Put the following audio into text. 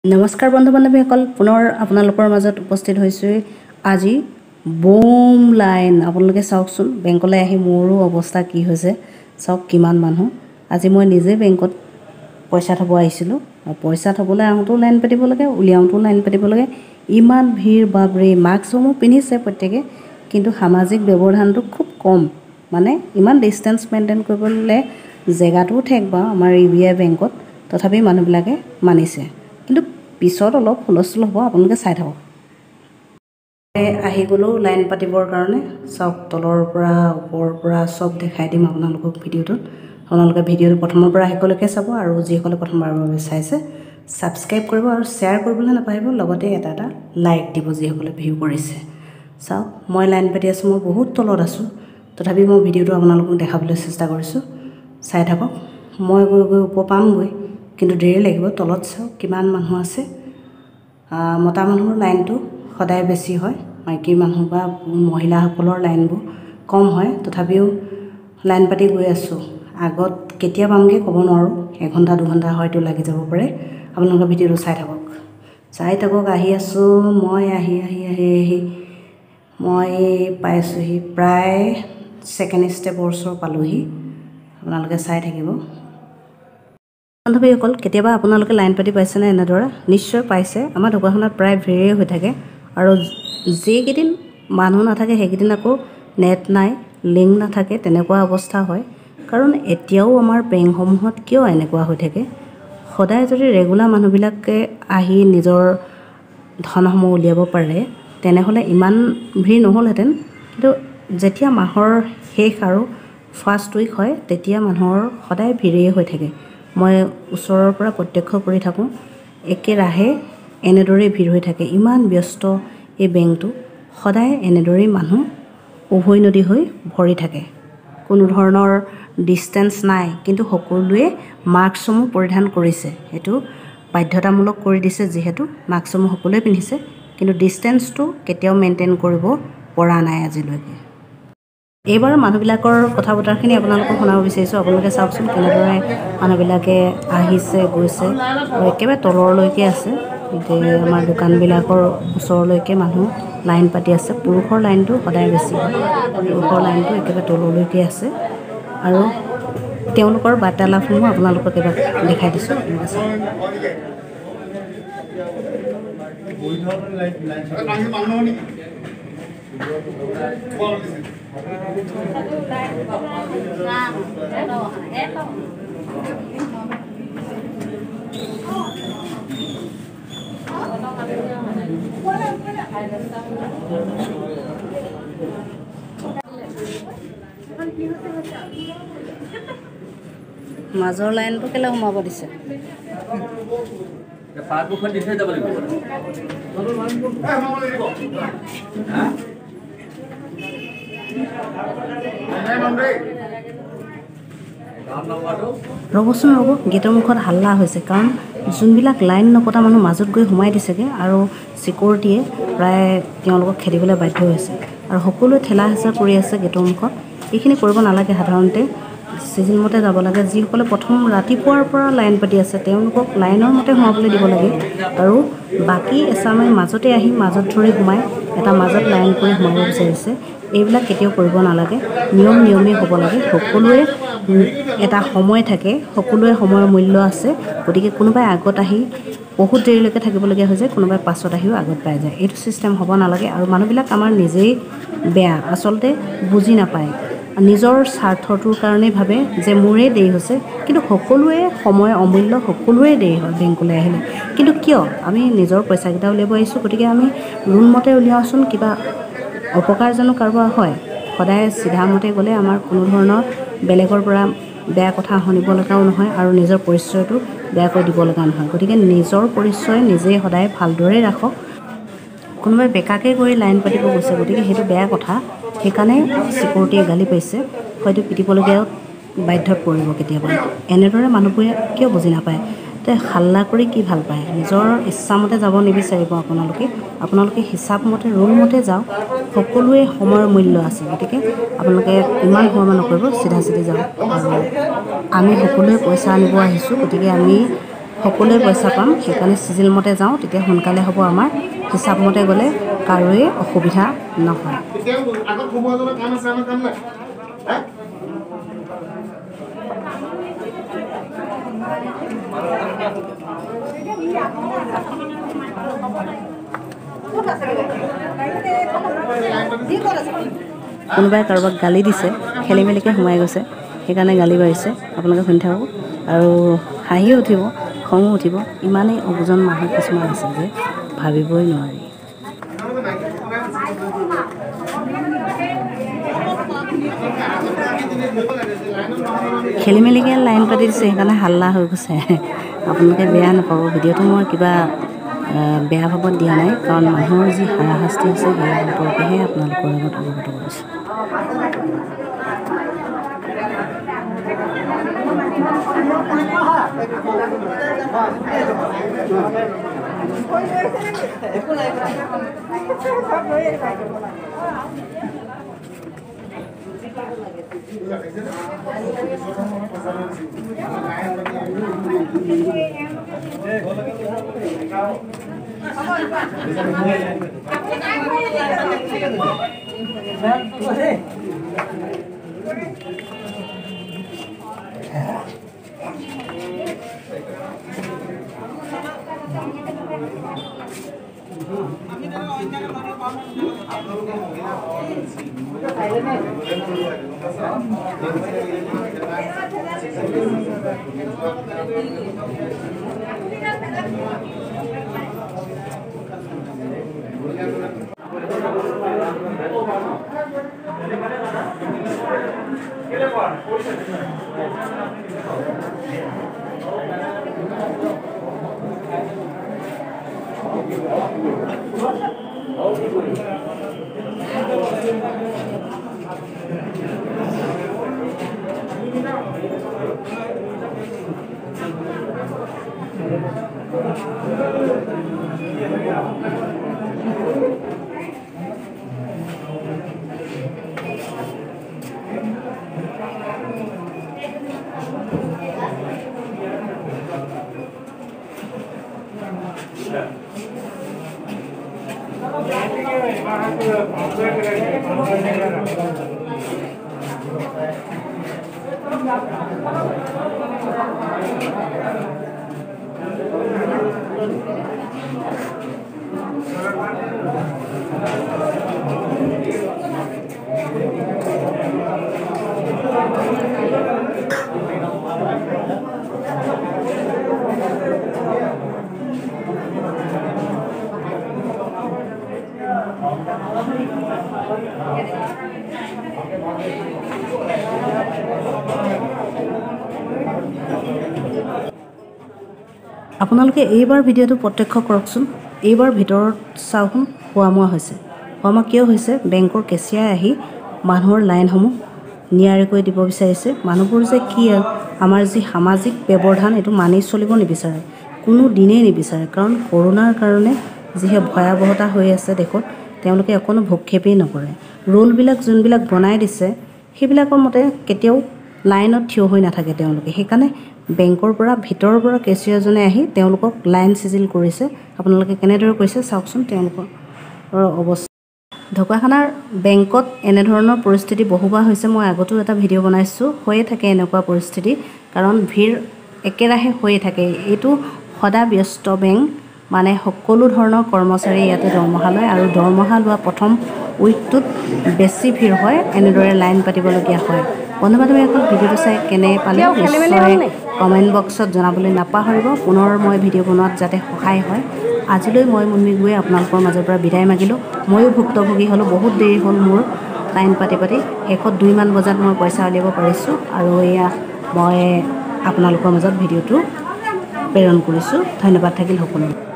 নমস্কাৰ বন্ধু বান্ধৱীসকল, পুনৰ আপোনালোকৰ মাজত উপস্থিত হৈছোঁ। আজি বম লাইন, আপোনালোকে চাওকচোন। বেংকলৈ আহি মোৰো অৱস্থা কি হৈছে চাওক, কিমান মানুহ। আজি মই নিজে বেংকত পইচা থ'ব আহিছিলোঁ। পইচা থ'বলৈ আহোঁতেও লাইন পাতিব লাগে, উলিয়াওঁতেও লাইন পাতিব লাগে। ইমান ভিৰ, বাপৰে। মাস্কসমূহ পিন্ধিছে প্ৰত্যেকে, কিন্তু সামাজিক ব্যৱধানটো খুব কম। মানে ইমান ডিষ্টেঞ্চ মেইনটেইন কৰিবলৈ জেগাটোও ঠেক বাৰু আমাৰ ইউ বি আই বেংকত, তথাপি মানুহবিলাকে মানিছে। কিন্তু পিছত অলপ হুলস্থুল হ'ব, আপোনালোকে চাই থাকক। আহি গ'লোঁ লাইন পাতিবৰ কাৰণে। চাওক, তলৰ পৰা ওপৰৰ পৰা চব দেখাই দিম আপোনালোকক ভিডিঅ'টোত। আপোনালোকে ভিডিঅ'টো প্ৰথমৰ পৰা শেষলৈকে চাব আৰু যিসকলে প্ৰথমবাৰৰ বাবে চাইছে, ছাবস্ক্ৰাইব কৰিব আৰু শ্বেয়াৰ কৰিবলৈ নাপাহৰিব। লগতে এটা এটা লাইক দিব যিসকলে ভিউ কৰিছে। চাওক, মই লাইন পাতি আছোঁ, মই বহুত তলত আছোঁ, তথাপি মই ভিডিঅ'টো আপোনালোকক দেখাবলৈ চেষ্টা কৰিছোঁ। চাই থাকক। মই গৈ গৈ ওপৰ পামগৈ, কিন্তু দেৰি লাগিব। তলত চাওক কিমান মানুহ আছে। মতা মানুহৰ লাইনটো সদায় বেছি হয়, মাইকী মানুহ বা মহিলাসকলৰ লাইনবোৰ কম হয়। তথাপিও লাইন পাতি গৈ আছোঁ। আগত কেতিয়া পামগৈ ক'ব নোৱাৰোঁ, এঘণ্টা দুঘণ্টা হয়তো লাগি যাব পাৰে। আপোনালোকে ভিডিঅ'টো চাই থাকক, চাই থাকক। আহি আছোঁ মই, আহি আহি আহি আহি মই পাইছোঁহি, প্ৰায় ছেকেণ্ড ষ্টেপৰ ওচৰ পালোঁহি। আপোনালোকে চাই থাকিব। বান্ধৱীসকল, কেতিয়াবা আপোনালোকে লাইন পাতি পাইছেনে এনেদৰে? নিশ্চয় পাইছে। আমাৰ ঢকুৱাখনাত প্ৰায় ভিৰেই হৈ থাকে আৰু যিকেইদিন মানুহ নাথাকে সেইকেইদিন আকৌ নেট নাই, লিংক নাথাকে, তেনেকুৱা অৱস্থা হয়। কাৰণ এতিয়াও আমাৰ বেংকসমূহত কিয় এনেকুৱা হৈ থাকে? সদায় যদি ৰেগুলাৰ মানুহবিলাকে আহি নিজৰ ধনসমূহ উলিয়াব পাৰে, তেনেহ'লে ইমান ভিৰ নহ'লহেঁতেন। কিন্তু যেতিয়া মাহৰ শেষ আৰু ফাৰ্ষ্ট উইক হয়, তেতিয়া মানুহৰ সদায় ভিৰেই হৈ থাকে। মই ওচৰৰ পৰা প্ৰত্যক্ষ কৰি থাকোঁ, একেৰাহে এনেদৰেই ভিৰ হৈ থাকে। ইমান ব্যস্ত এই বেংকটো, সদায় এনেদৰেই মানুহ উভৈনদী হৈ ভৰি থাকে। কোনো ধৰণৰ ডিষ্টেঞ্চ নাই, কিন্তু সকলোৱে মাস্কসমূহ পৰিধান কৰিছে। সেইটো বাধ্যতামূলক কৰি দিছে যিহেতু, মাস্কসমূহ সকলোৱে পিন্ধিছে, কিন্তু ডিষ্টেঞ্চটো কেতিয়াও মেইনটেইন কৰিব পৰা নাই আজিলৈকে। এইবাৰ মানুহবিলাকৰ কথা বতৰাখিনি আপোনালোকক শুনাব বিচাৰিছোঁ। আপোনালোকে চাওকচোন কেনেদৰে মানুহবিলাকে আহিছে গৈছে আৰু একেবাৰে তলৰলৈকে আছে। এতিয়া আমাৰ দোকানবিলাকৰ ওচৰলৈকে মানুহ লাইন পাতি আছে। পুৰুষৰ লাইনটো সদায় বেছি হয়, পুৰুষৰ লাইনটো একেবাৰে তললৈকে আছে আৰু তেওঁলোকৰ বাৰ্তালাপসমূহ আপোনালোকক এবাৰ দেখাই দিছোঁ। আপোনালোকে চাওক। মাজৰ লাইনটো কেলৈ সোমাব দিছে? পাছবুকখন দি থৈ যাব লাগিব। ৰ'বচোন ৰ'ব, গেটৰ মুখত হাল্লা হৈছে। কাৰণ যোনবিলাক লাইন নপতা মানুহ মাজত গৈ সোমাই দিছেগৈ আৰু চিকিউৰিটিয়ে প্ৰায় তেওঁলোকক খেদিবলৈ বাধ্য হৈছে আৰু সকলোৱে ঠেলা হেঁচা কৰি আছে গেটৰ মুখত। এইখিনি কৰিব নালাগে, সাধাৰণতে চিজিল মতে যাব লাগে। যিসকলে প্ৰথম ৰাতিপুৱাৰ পৰা লাইন পাতি আছে, তেওঁলোকক লাইনৰ মতে সোমাবলৈ দিব লাগে আৰু বাকী এচামে মাজতে আহি মাজত ধৰি সোমাই এটা মাজত লাইন কৰি সোমাব বিচাৰিছে। এইবিলাক কেতিয়াও কৰিব নালাগে। নিয়ম নিয়মেই হ'ব লাগে। সকলোৱে এটা সময় থাকে, সকলোৱে সময়ৰ মূল্য আছে। গতিকে কোনোবাই আগত আহি বহুত দেৰিলৈকে থাকিবলগীয়া হৈ যায়, কোনোবাই পাছত আহিও আগত পাই যায়। এইটো ছিষ্টেম হ'ব নালাগে। আৰু মানুহবিলাক আমাৰ নিজেই বেয়া, আচলতে বুজি নাপায়। নিজৰ স্বাৰ্থটোৰ কাৰণেই ভাবে যে মোৰেই দেৰি হৈছে, কিন্তু সকলোৱে সময় অমূল্য, সকলোৰে দেৰি হয় বেংকলৈ আহিলে। কিন্তু কিয় আমি নিজৰ পইচাকেইটা উলিয়াব আহিছোঁ, গতিকে আমি ৰুল মতে উলিয়াওঁচোন। কিবা অপকাৰ জানো কাৰোবাৰ হয়? সদায় চিধা মতে গ'লে আমাৰ কোনো ধৰণৰ বেলেগৰ পৰা বেয়া কথা শুনিব লগাও নহয় আৰু নিজৰ পৰিচয়টো বেয়াকৈ দিব লগা নহয়। গতিকে নিজৰ পৰিচয় নিজেই সদায় ভালদৰে ৰাখক। কোনোবাই বেকাকৈ গৈ লাইন পাতিব গৈছে, গতিকে সেইটো বেয়া কথা। সেইকাৰণে চিকিউৰিটিয়ে গালি পাৰিছে, হয়তো পিটিবলগীয়াও বাধ্যত পৰিব কেতিয়াবা। এনেদৰে মানুহবোৰে কিয় বুজি নাপায়? তে হাল্লা কৰি কি ভাল পায়? নিজৰ ইচ্ছামতে যাব নিবিচাৰিব আপোনালোকে। আপোনালোকে হিচাপমতে ৰুল মতে যাওক। সকলোৱে সময়ৰ মূল্য আছে, গতিকে আপোনালোকে ইমান সময় নকৰিব, চিধা চিধি যাওক। আৰু আমি সকলোৱে পইচা আনিব আহিছোঁ, গতিকে আমি সকলোৱে পইচা পাম, সেইকাৰণে চিজিল মতে যাওঁ, তেতিয়া সোনকালে হ'ব। আমাৰ হিচাপমতে গ'লে কাৰোৱে অসুবিধা নহয়। কোনোবাই কাৰোবাক গালি দিছে, খেলি মেলিকৈ সোমাই গৈছে, সেইকাৰণে গালি পাৰিছে। আপোনালোকে শুনি থাকক আৰু হাঁহিও উঠিব, খঙো উঠিব। ইমানেই অবুজন মানুহ কিছুমান আছে যে ভাবিবই নোৱাৰি। খেলি মেলিকৈ লাইন পাতি দিছে, সেইকাৰণে হাল্লা হৈ গৈছে। আপোনালোকে বেয়া নাপাব, ভিডিঅ'টো মই কিবা বেয়া ভাৱত দিয়া নাই, কাৰণ মানুহৰ যি হাৰাশাস্তি হৈছে সেই সম্পৰ্কেহে আপোনালোকৰ আগত অৱগত কৰিছোঁ। আপোনালোকে এইবাৰ ভিডিঅ'টো প্ৰত্যক্ষ কৰকচোন। এইবাৰ ভিতৰত চাওকচোন, খোৱা-মোৱা হৈছে। খোৱা-মোৱা কিয় হৈছে? বেংকৰ কেচিয়াৰ আহি মানুহৰ লাইনসমূহ নিয়াৰিকৈ দিব বিচাৰিছে। মানুহবোৰ যে কি আমাৰ যি সামাজিক ব্যৱধান এইটো মানি চলিব নিবিচাৰে, কোনো দিনেই নিবিচাৰে। কাৰণ কৰোণাৰ কাৰণে যিহে ভয়াৱহতা হৈ আছে দেশত, তেওঁলোকে অকণো ভ্ৰূক্ষেপেই নকৰে। ৰোলবিলাক যোনবিলাক বনাই দিছে সেইবিলাকৰ মতে কেতিয়াও লাইনত থিয় হৈ নাথাকে তেওঁলোকে। সেইকাৰণে বেংকৰ পৰা ভিতৰৰ পৰা কেচিয়াৰজনে আহি তেওঁলোকক লাইন চিজিল কৰিছে। আপোনালোকে কেনেদৰে কৰিছে চাওকচোন তেওঁলোকৰ অৱস্থা। ঢকুৱাখানাৰ বেংকত এনেধৰণৰ পৰিস্থিতি বহুবাৰ হৈছে। মই আগতেও এটা ভিডিঅ' বনাইছোঁ, হৈয়ে থাকে এনেকুৱা পৰিস্থিতি, কাৰণ ভিৰ একেৰাহে হৈয়ে থাকে। এইটো সদা ব্যস্ত বেংক, মানে সকলো ধৰণৰ কৰ্মচাৰী ইয়াতে দৰমহা লয় আৰু দৰমহা লোৱা প্ৰথম উইকটোত বেছি ভিৰ হয়, এনেদৰে লাইন পাতিবলগীয়া হয়। বন্ধু বান্ধৱীসকল, ভিডিঅ'টো চাই কেনে পালে নিশ্চয় কমেণ্ট বক্সত জনাবলৈ নাপাহৰিব। পুনৰ মই ভিডিঅ' বনোৱাত যাতে সহায় হয়। আজিলৈ মই মুনমি গৈ আপোনালোকৰ মাজৰ পৰা বিদায় মাগিলোঁ। ময়ো ভুক্তভোগী হ'লোঁ, বহুত দেৰি হ'ল মোৰ লাইন পাতি পাতি। শেষত 2মান বজাত মই পইচা উলিয়াব পাৰিছোঁ আৰু এয়া মই আপোনালোকৰ মাজত ভিডিঅ'টো প্ৰেৰণ কৰিছোঁ। ধন্যবাদ থাকিল সকলোলৈ।